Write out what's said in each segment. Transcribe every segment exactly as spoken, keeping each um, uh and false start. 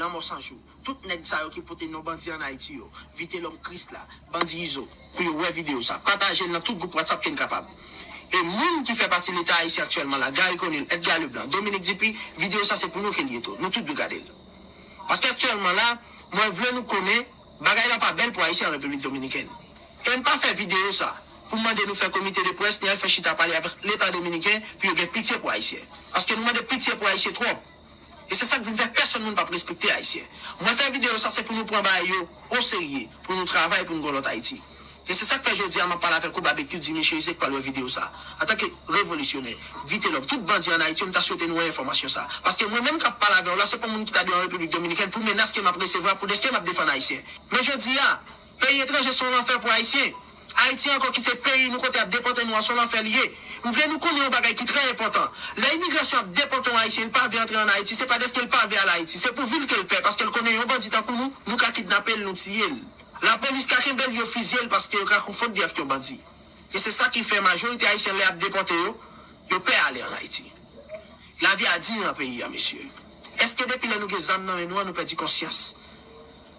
Lanmò San Jou, tout nèg sa yo ki pote non bandi ann Ayiti yo, Vitelhomme, Krisla, Bandi Izo, pou yo wè videyo sa. Pataje l nan tout gwoup WhatsApp ke n kapab. E moun ki fè pati Leta ayisyen aktyèlman la, Garry Conille, Edgar Leblanc, Dominique Dupuy, videyo sa se pou nou ke l ye tou. Nou tout dwe gade l. Paske aktyèlman la, mwen vle nou konnen, bagay la pa bèl pou Ayisyen an Repiblik Dominikèn. E m pa fè videyo sa pou mande nou fè komite de près ni al fè chita pale avèk Leta dominiken pou yo gen pitye pou Ayisyen. Paske nou mande pitye pou Ayisyen twòp. E se sa k vin fè pèsonn moun p ap respekte Ayisyen. Mwen fè videyo sa se pou nou pran bagay yo oserye, pou nou travay pou nou gen yon lòt Ayiti. E se sa k fè jodi a m ap pale avèk ou, Babekyou Dimicherize k pral wè videyo sa. Antanke revolisyonè, Vitelhomme, tout bandi ann Ayiti yo, m ta swete nou wè enfòmasyon sa. Paske mwen menm k ap pale avè w la, se pa yon moun ki ta deyò Repiblik Dominikèn pou menas ke m ap resevwa pou dèske m ap defann Ayisyen. Men jodi a, peyi etranje se yon lanfè pou Ayisyen. Ayiti ankò ki se peyi nou kote y ap depòte nou an, se yon lanfè li ye. M vle nou konnen yon bagay ki trè enpòtan. Lè imigrasyon ap depòte yon Ayisyen, li pa vle antre ann Ayiti, se pa dèske li pa vle al Ayiti, se pou vi l ke l pè, paske l konnen yon bandi tankou nou, nou ka kidnape l, nou tiye l. Lapolis ka kenbe l, yo fizye l paske yo ka konfonn li ak yon bandi. E se sa ki fè majorite Ayisyen lè y ap depòte yo, yo pè ale ann Ayiti. Lavi a di nan peyi a, mesye. Èske depi lè nou gen zam nan men nou an, nou pèdi konsyans?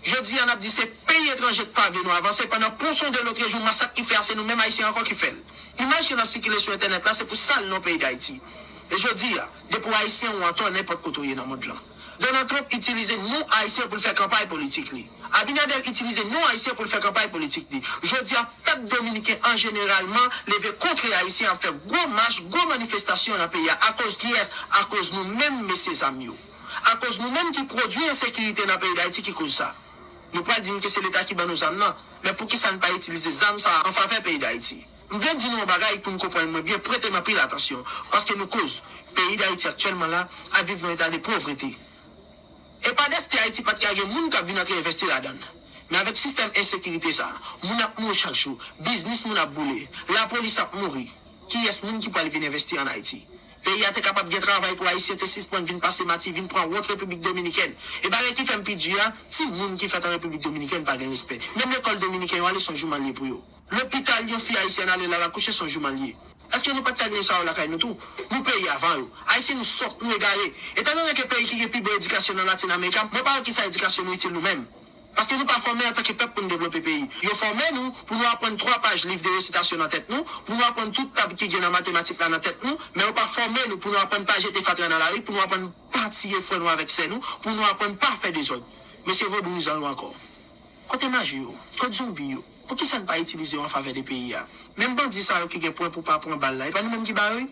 Jodi a, n ap di se peyi etranje k pa vle nou avanse, pandan pon sonde lotrejou masak ki fè a, se nou menm Ayisyen ankò ki fè l. Imaj ke n ap sikile sou entènèt la, se pou sal non peyi Dayiti. E jodi a, depi w Ayisyen, ou antò nenpòt kote w ye nan mond lan. Donald Trump itilize non Ayisyen pou l fè kanpay politik li. Abinader itilize non Ayisyen pou l fè kanpay politik li. Jodi a, pèp dominiken an jeneralman leve kontre Ayisyen, ap fè gwo mach, gwo manifestasyon nan peyi a. Akoz kiyès? Akoz nou menm mesye zam yo. Akoz nou menm ki pwodui ensekirite nan peyi Dayiti ki koz sa. Nou pral di m ke se Leta ki ban nou zam nan, men poukisa n pa itilize zam sa a an favè peyi Dayiti? M vle di nou yon bagay pou n konprann mwen byen, prete m anpil atansyon, paske nou koz peyi Dayiti aktyèlman la ap viv nan eta de povrete. E pa dèske Ayiti pa t ka gen moun k ap vin antre envesti ladan l. Men avèk sistèm ensekirite sa a, moun ap mouri chak jou, biznis moun ap boule, lapolis ap mouri, kiyès moun ki pral vin envesti ann Ayiti? Peyi a te kapab gen travay pou Ayisyen te sispann vin pase mati, vin pran wont Repiblik Dominikèn. E bagay ki fè m pi di a, timoun ki fèt an Repiblik Dominikèn pa gen respè. Menm lekòl dominiken yo ale, se yon jouman l ye pou yo. Lopital yon fi ayisyèn ale l al akouche, se yon jouman l ye. Èske nou pa t ka gen sa yo lakay nou tou? Nou peye avan yo. Ayisyen nou sòt, nou egare. Etandone ke peyi ki gen pi bon edikasyon nan Latin America, mwen pa wè kisa edikasyon nou itil nou menm. Paske nou pa fòme antanke pèp pou n devlope peyi. Yo fòme nou pou nou aprann twa paj liv de resitasyon nan tèt nou, pou nou aprann tout tab ki gen nan matematik la nan tèt nou, men yo pa fòme nou pou nou aprann pa jete fatra nan lari, pou nou aprann pa tiye frè nou avèk sè nou, pou nou aprann pa fè dezòd. Mesye vodouyizan yo ankò. Kote maji yo? Kot zonbi yo? Poukisa n pa itilize yo an favè de peyi a? Menm bandi sa yo ki gen pwen pou pa pran bal la, e pa nou menm ki ba yo, wi.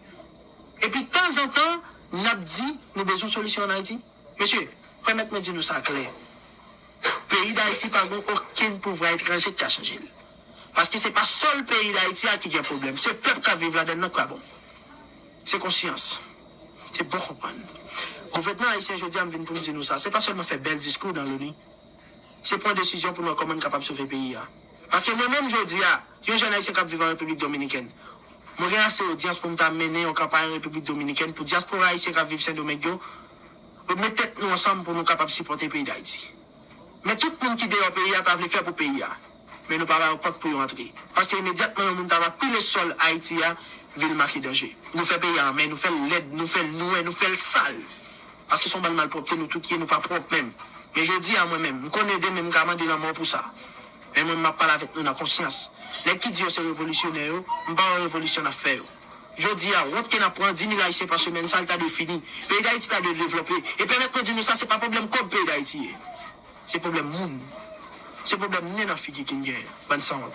Epi tanzantan, n ap di nou bezwen solisyon ann Ayiti. Mesye, pèmèt mwen di nou sa klè. Peyi Dayiti pa gen okenn pouvwa etranje ki ka chanje l. Paske se pa sèl peyi Dayiti a ki gen pwoblèm. Se pèp k ap viv ladan l nan k pa bon. Se konsyans. Se bon konprann. Gouvènman ayisyen jodi a, m vin pou m di nou sa. Se pa sèlman fè bèl diskou nan loni. Se pran desizyon pou nou wè kòman n kapab sove peyi a. Paske mwen menm jodi a, yon jèn ayisyen k ap viv an Repiblik Dominikèn, mwen gen ase odyans pou m ta mennen yon kanpay an Repiblik Dominikèn pou dyaspora ayisyen k ap viv Sendomeng yo, yo met tèt nou ansanm pou nou kapab sipòte peyi Dayiti. Men tout moun ki deyò peyi a ta vle fè pou peyi a. Men nou pa ba yo pòt pou yo antre. Paske imedyatman yon moun ta va pile sòl Ayiti a, vin make danje. Nou fè peyi a anmè, nou fè l lèd, nou fè l nwè, nou fè l sal. Paske se yon bann malpwòpte nou tout ye, nou pa pwòp menm. Men jodi a mwen menm, m konnen demen m ka mande lanmò pou sa. Men mwen m ap pale avèk nou nan konsyans. Nèg ki di yo se revolisyonè yo, m pa wè revolisyon n ap fè yo. Jodi a, wont ke n ap pran, di mil ayisyen pa semèn, sa l ta dwe fini. Peyi Dayiti ta dwe devlope. E pèmèt mwen di nou sa, se pa pwoblèm kòb peyi Dayiti ye. Se pwoblèm moun. Se pwoblèm nen nan figi ki n genyen, bann sanwont.